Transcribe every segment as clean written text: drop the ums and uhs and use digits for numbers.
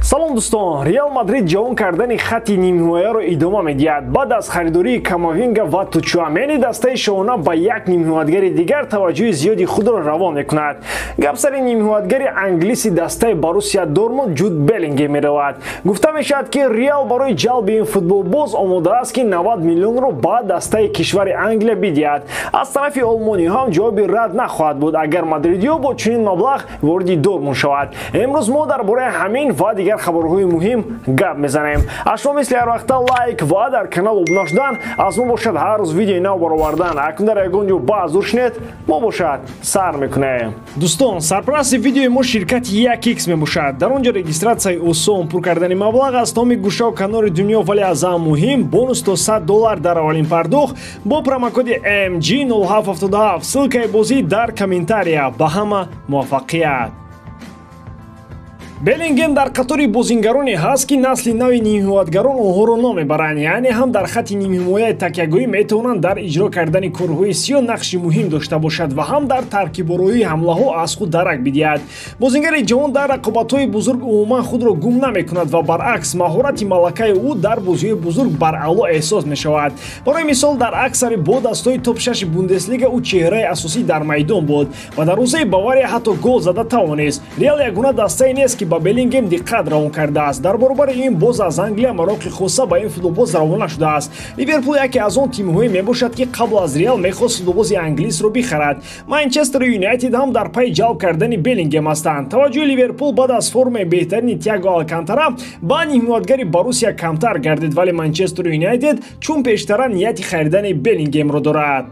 Салом дӯстон, Реал Мадрид ҷавон кардани хати нимҳимояро идома медиҳад. Баъд аз харидории Камавинга ва Тучуамени, дастаи шоҳона ба як нимҳимоятгари дигар таваҷҷӯҳи зиёди худро равон мекунад. Гап сари нимҳимоятгари англиси дастаи Боруссия Дортмунд Ҷуд Беллингем меравад. Гуфта мешавад, ки Реал барои ҷалби ин футболбоз омода аст, ки 90 миллионро ба дастаи кишвари Англия бидиҳад. Аз тарафи олмониҳо ҳам ҷавоби рад нахоҳад буд, агар мадридиҳо бо чунин маблағ вориди Дортмунд шавад. Имрӯз мо дар бораи ҳамин ва дигар хабарҳои муҳим гап мезанем. Аз шумо мисли ҳар вақта лайк ва дар канал обуна шудан, аз мо бошад ҳар рӯз видеои нав баровардан. Акнун дар ягон ҷо баъзур шинед, мо бошад сар мекунем. Дӯстон, сарпарасти видеои мо ширкати 1x мебошад. Дар он ҷо регистратсияи осон, пур кардани маблағ аз тамоми гӯшаву канори дунё, вале аз ҳама муҳим бонус то $100 дар аввалин пардохт бо промокоди MG0777. Ссылкаи бозӣ дар комментария. Ба ҳама муваффақият. Беллингем дар қатори бозингароне ҳаст, ки насли нави нимҳимоятгарон онҳоро номебаранд, яъне ҳам дар хати нимҳимояи такягоҳӣ метавонанд дар иҷро кардани корҳои сиёҳ нақши муҳим дошта бошад ва ҳам дар таркибороии ҳамлаҳо аз худ дарак бидиҳад. Бозингари ҷавон дар рақобатҳои бузург умуман худро гум намекунад ва баръакс маҳорати малакаи ӯ дар бозиҳои бузург баръало эҳсос мешавад. Барои мисол, дар аксари бо дастҳои топ-6 Бундеслига ӯ чеҳраи асосӣ дар майдон буд ва дар рӯзаи Бавария ҳатто гол зада тавонист. Реал ягона дастае нест, ки ба Беллингем диққат равон кардааст. Дар баробари ин боз аз Англия мароқи хоса ба ин футболбоз равона шудааст. Ливерпул яке аз он тимҳое мебошад, ки қабл аз Реал мехост футболбози англисро бихарад. Манчестер Юнайтед ҳам дар пайи ҷалб кардани Беллингем ҳастанд. Таваҷҷӯҳи Ливерпул баъд аз формаи беҳтарини Тиаго Алкантара ба нимҳимоятгари Боруссия камтар гардид, вале Манчестер Юнайтед чун пештара нияти харидани Беллингемро дорад.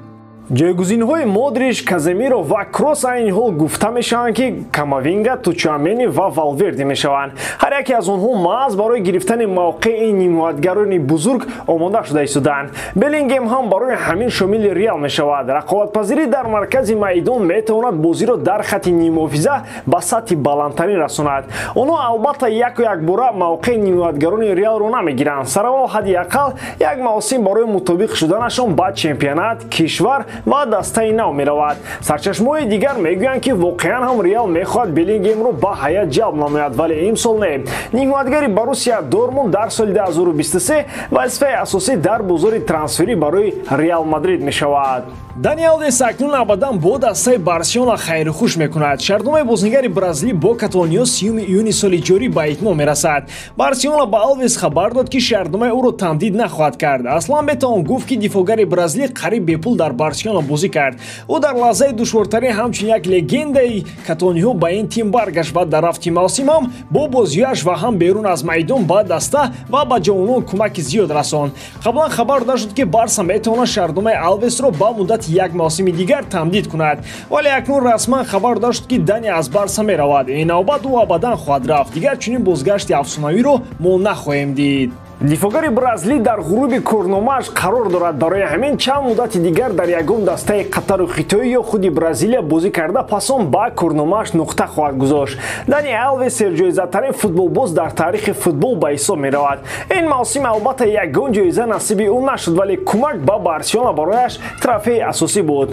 Ҷойгузинҳои Модрич, Каземиро ва Кросс айни ҳол гуфта мешаванд, ки Камавинга, Тучуамени ва Валверде мешаванд. Ҳар яке аз онҳо маҳз барои гирифтани мавқеи нимҳимоятгарони бузург омода шуда истодаанд. Беллингем ҳам барои ҳамин шомили Реал мешавад. Рақобатпазирӣ дар маркази майдон метавонад бозиро дар хати нимҳофиза ба сатҳи баландтарин расонад. Онҳо албатта яку якбора мавқеи нимҳимоятгарони Реалро намегиранд. Сараввал ҳадди ақал як мавсим барои мутобиқ шуданашон ба чемпионат, кишвар ва дастаи нав меравад. Сарчашмаҳои дигар мегӯянд, ки воқеан ҳам Реал мехоҳад Беллингемро ба ҳайат ҷалб намояд, вале имсол не. Нимҳимоятгари Боруссия Дортмунд дар соли 2023 вазифаи асосӣ дар бозори трансферӣ барои Реал Мадрид мешавад. Дани Алвес акнун абадан бо дастаи Барселона хайрухуш мекунад. Шартномаи бозингари бразилӣ бо каталониё 30 июни соли ҷорӣ ба итмом мерасад. Барселона ба Алвес хабар дод, ки шартномаи ӯро тамдид нахоҳад кард. Аслан метавон гуфт, ки дифоъгари бразилӣ қариб бепул дар Барселона бозӣ кард. Ӯ дар лаҳзаи душвортарин ҳамчун як легендаи каталониҳо ба ин тим баргашт ва дар рафти мавсим ҳам бо бозиҳояш ва ҳам берун аз майдон ба даста ва ба ҷавонон кӯмаки зиёд расонд. Қаблан хабар дода шуд, ки Барса метавонад шартномаи Алвесро ба муддати як мавсими дигар тамдид кунад, вале акнун расман хабар дода шуд, ки Дани аз Барса меравад. Ин навбат ӯ абадан хоҳад рафт. Дигар чунин бозгашти афсонавиро мо нахоҳем дид. Дифоъгари бразилӣ дар ғуруби корномааш қарор дорад. Барои ҳамин чанд муддати дигар дар ягон дастаи Қатару Хитоӣ ё худи Бразилия бозӣ карда, пас он ба корномааш нуқта хоҳад гузошт. Дани Алвес серҷоизатарин футболбоз дар таърихи футбол ба ҳисоб меравад. Ин мавсим албатта ягон ҷоиза насиби ӯ нашуд, вале кӯмак ба Барселона барояш трофеи асосӣ буд.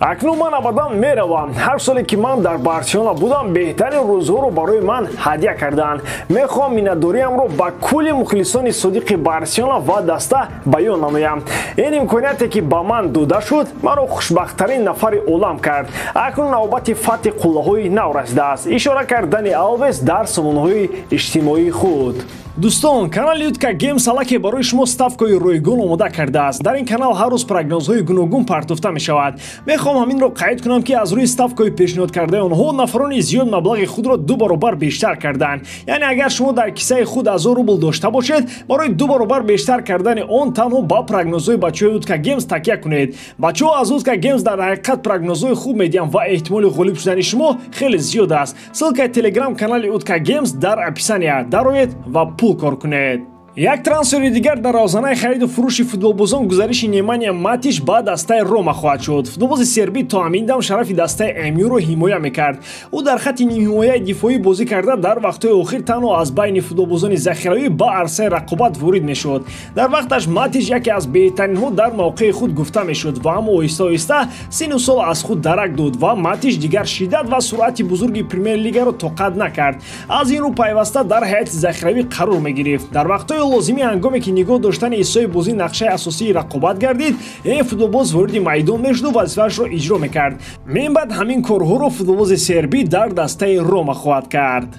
Акнун ман абадан меравам. Ҳар соле ки ман дар Барселона будам, беҳтарин рӯзҳоро барои ман ҳадя карданд. Мехоҳам миннатдориамро ба кулли мухлисони содиқи Барселона ва даста баён намоям. Ин имконияте, ки ба ман дода шуд, маро хушбахттарин нафари олам кард. Акнун навбати фатҳи қуллаҳои нав расидааст, ишора кард Дани Алвес дар сомонаҳои иҷтимоии худ. Дӯстон, канали Утка Геймс аллакай барои шумо ставкаҳои ройгон омода кардааст. Дар ин канал ҳар рӯз прогнозҳои гуногун партофта мешавад. Мехоҳам ҳаминро қайд кунам, ки аз рӯи ставкаҳои пешниҳод кардаи онҳо нафарони зиёд маблағи худро ду баробар бештар карданд. Яъне агар шумо дар кисаи худ 1000 рубл дошта бошед, барои ду баробар бештар кардани он танҳо ба прогнозҳои бачаҳои Утка Геймс такя кунед. Бачаҳо аз Утка Геймс дар ҳақиқат прогнозҳои хуб медиҳанд ва эҳтимоли ғолиб шудани шумо хеле зиёд аст. Ссылкаи телеграм канали Утка Геймс дар описания. Дароед ва пул кор кунед. Як трансфери дигар дар равзанаи хариду фурӯши футболбозон гузариши Немания Матиш ба дастаи Рома хоҳад шуд. Футболбози сербӣ то ҳамин дам шарафи дастаи МЮ-ро ҳимоя мекард. Ӯ дар хатти нимҳимояи дифоӣ бозӣ карда, дар вақтҳои охир танҳо аз байни футболбозони захиравӣ ба арсаи рақобат ворид мешуд. Дар вақташ Матиш яке аз беҳтаринҳо дар мавқеи худ гуфта мешуд ва аммо оҳиста-оҳиста сину сол аз худ дарак дод ва Матиш дигар шиддат ва суръати бузурги Премер-лигаро тоқат накард. Аз ин рӯ пайваста дар ҳайати захиравӣ қарор мегирифт. Дар вақтҳои лозимӣ, ҳангоме ки нигоҳ доштани ҳиссаи бозӣ нақшаи асосии рақобат гардид, ин футболбоз вориди майдон мешуду вазифаашро иҷро мекард. Мин баъд ҳамин корҳоро футболбози сербӣ дар дастаи Рома хоҳад кард.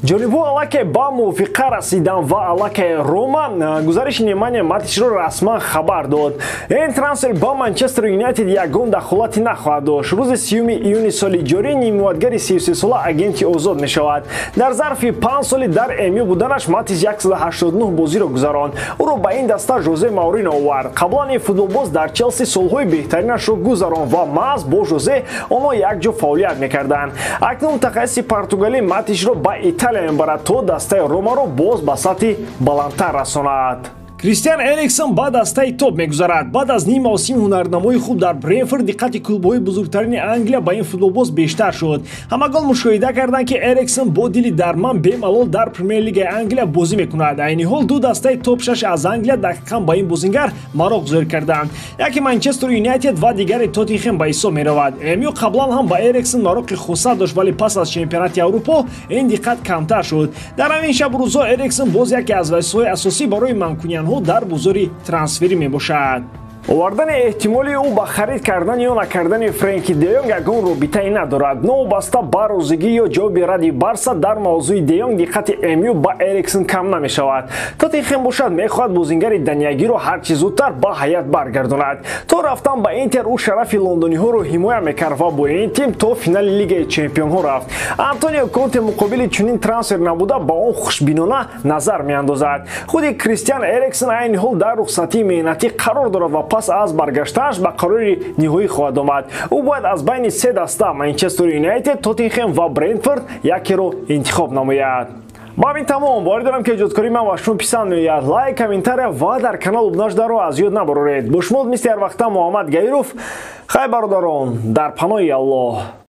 Ҷонибҳо аллакай ба мувофиқа расиданд ва аллакай Рома гузариши Немания Матишро расман хабар дод. Ин трансфер ба Манчестер Юнайтед ягон дахолате нахоҳад дошт. Рӯзи 30 июни соли ҷорӣ нимҳимоятгари 33сола агенти озод мешавад. Дар зарфи 5 соли дар МЮ буданаш Матиш 189 бозиро гузаронд. Ӯро ба ин даста Жозе Мауриньо овард. Қаблан ин футболбоз дар Челси солҳои беҳтаринашро гузаронд ва маҳз бо Жозе онҳо якҷо фаъолият мекарданд. Акнун мутахассиси португалӣ Матишро ба Италия мебарад, то дастаи Ромаро боз ба сатҳи баландтар расонад. Кристиан Эриксон ба дастаи топ мегузарад. Баъд аз ним мавсими ҳунарнамои хуб дар Брентфорд диққати клубҳои бузургтарини Англия ба ин футболбоз бештар шуд. Ҳамагон мушоҳида карданд, ки Эриксон бо дили дарман бемалол дар Премер-лигаи Англия бозӣ мекунад. Айни ҳол ду дастаи топ 6 аз Англия дақиқан ба ин бозингар мароқ зоҳир карданд: яке Манчестер Юнайтед ва дигаре Тоттенхем ба ҳисоб меравад. МЮ қаблан ҳам ба Эриксон мароқи хоса дошт, вале пас аз чемпионати Аврупо ин диққат камтар шуд. Дар ҳамин шабу рӯзҳо Эриксон боз яке аз вазифаҳои асосӣ барои манкунианҳо дар бозори трансферӣ мебошад. Овардани эҳтимоли ӯ ба харид кардан ё накардани Френки Деёнг ягон робитае надорад. Новобаста ба розигӣ ё ҷавоби ради Барса дар мавзӯи Деёнг, диққати МЮ ба Эриксон кам намешавад. Тоттенхем бошад, мехоҳад бозингари даниягиро ҳарчи зудтар ба ҳаят баргардонад. То рафтан ба Интер ӯ шарафи лондониҳоро ҳимоя мекард ва бо ин тим то финали Лигаи чемпионҳо рафт. Антонио Конте муқобили чунин трансфер набуда, ба он хушбинона назар меандозад. Худи Кристиан Эриксон айни ҳол дар рухсатии меҳнатӣ қарор дорад ва пас аз баргаштааш ба қарори ниҳоӣ хоҳад омад. Ӯ бояд аз байни се даста, Манчестер Юнайтед, Тоттенхем ва Брентфорд, якеро интихоб намояд. Ба ҳамин тамом. Боварӣ дорам, ки эҷодкории ман ба шумо писанд меояд. Лайк, комментария ва дар канал обуна шуданро аз ёд набароред. Бо шумо мисли ҳар вақта Муҳаммад Гаиров. Хай, бародарон, дар паноҳи Аллоҳ.